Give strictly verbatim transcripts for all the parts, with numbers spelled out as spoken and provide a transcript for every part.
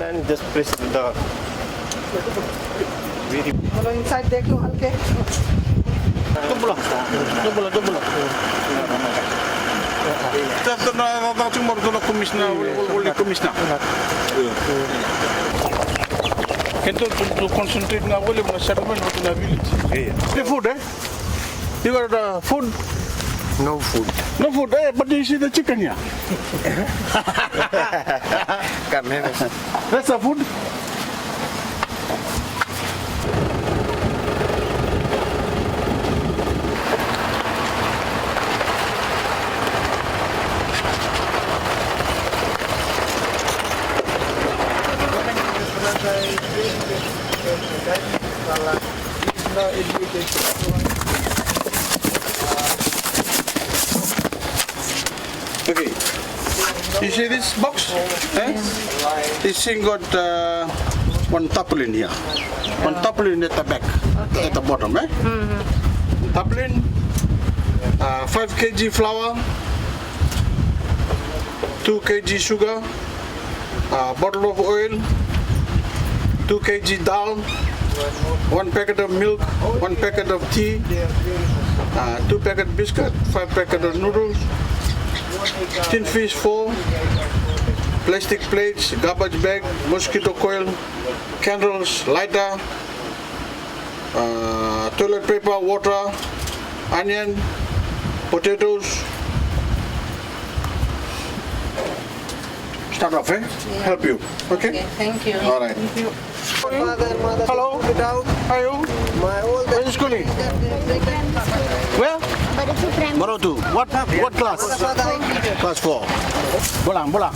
And just press the. Follow inside, देख लो हल्के। Don't block. Don't block, don't block. That's the, the, the, the, the commissioner, only, only commissioner. Keitou tu, tu concentrate ga voli na settlement vata na village. Io. The food, eh? You got, uh, food? No food. No food, eh, but you see the chicken here. Come here. That's the food. Okay. You see this box? Eh? This thing got, uh, one tarpaulin here. One tarpaulin at the back, at the bottom, eh? Tarpaulin, uh, five K G flour, two K G sugar, a bottle of oil, two K G dal, one packet of milk, one packet of tea, uh, two packet biscuit, five packet of noodles, tin fish four, plastic plates, garbage bag, mosquito coil, candles, lighter, uh, toilet paper, water, onion, potatoes. Start off, eh? Yeah. Help you, okay? Okay, thank you. All right. Thank you. Father and mother, hello. How are you? My old. Where are you schooling? Where? Morotu. What, what class? Class four. Bola, bola.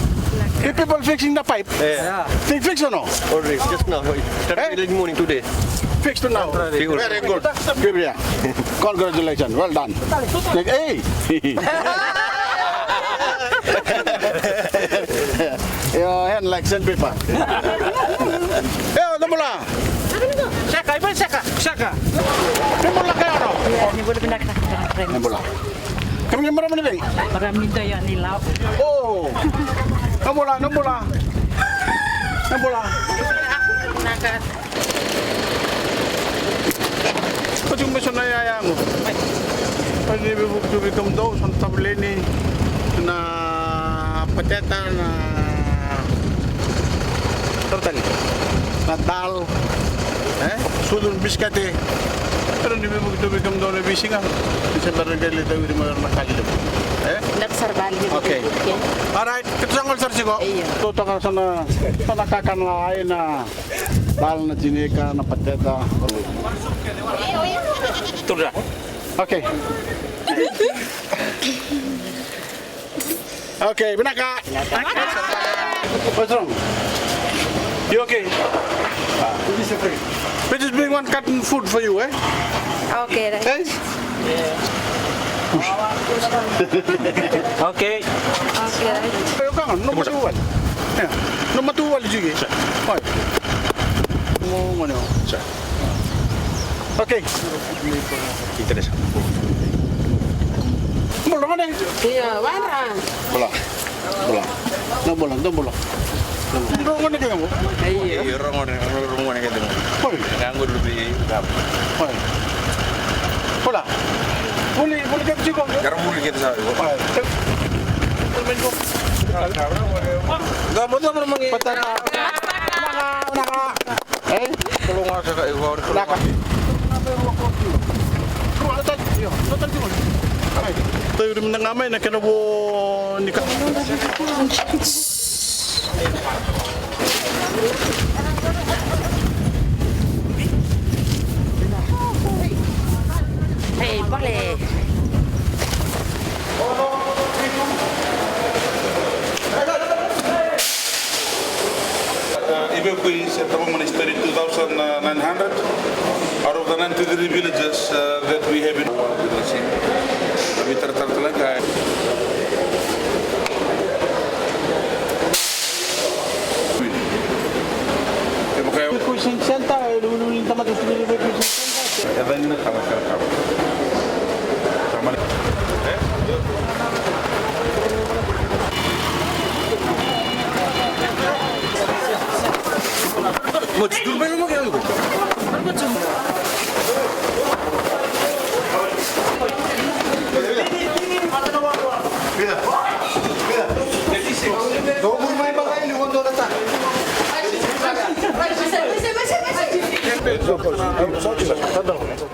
If people fixing the pipe, yeah, they fix or no? Already, just now. Started early morning today. Fixed now. Very good. Gabriel, congratulations. Well done. Hey. Your hand like sandpaper. Yo, Dambula. Saka, iba saka, saka. Dambula kaya no. Ni bula pindah kena. Dambula. Kami ni marama ni vei? Marama ni Daya ni Lau. Oh. Dambula, Dambula. Dambula. Nakas. Ko tiko mai so na yaya qo. Ko ni veivuke tu vei kemudou, so na tavaleni, na pateta, na tavatani, na dal, e, sucu, bisikete. Ko ni veivuke tu vei kemudou na veisiga. Ni se bera ni qai lai tauiri mai na ka lelevu. E? Okay. All right. Keitou sa gole sara tiko. Io. Tou toka sa na, sa na kakana, ai na dal, na jinika, na pateta. Tura. Okay. Okay, vinaka. What's wrong? You okay? We just bring one carton food for you, eh? Okay, right. Eh? Okay. Okay, right. Yo kanga, no matu wali. Yeah. No matu wali juga. Oi. Mo ngone. Okay. Interesa. Bula ngone. Iya, wara. Bula. Bula. No bula, no bula. Ro ngone ke mo. Iya. Ro ngone, ro ngone ke mo. Oi. Ngango lu bi. Oi. Bula. Buli, buli ke tiko. Garam buli ke sa. Oi. Garam buli ke. Patata. Naka, naka. E? Tauiri mada ga mai na kena vo ni ka. Hey, bale. Uh, evacuees at the moment is thirty-two thousand nine hundred out of the ninety-three villages, uh, that we have in. Evacuation center, e lululu ni tamata sivili evacuation center. E dai ni na kama, kama, kama. E? Tá bom.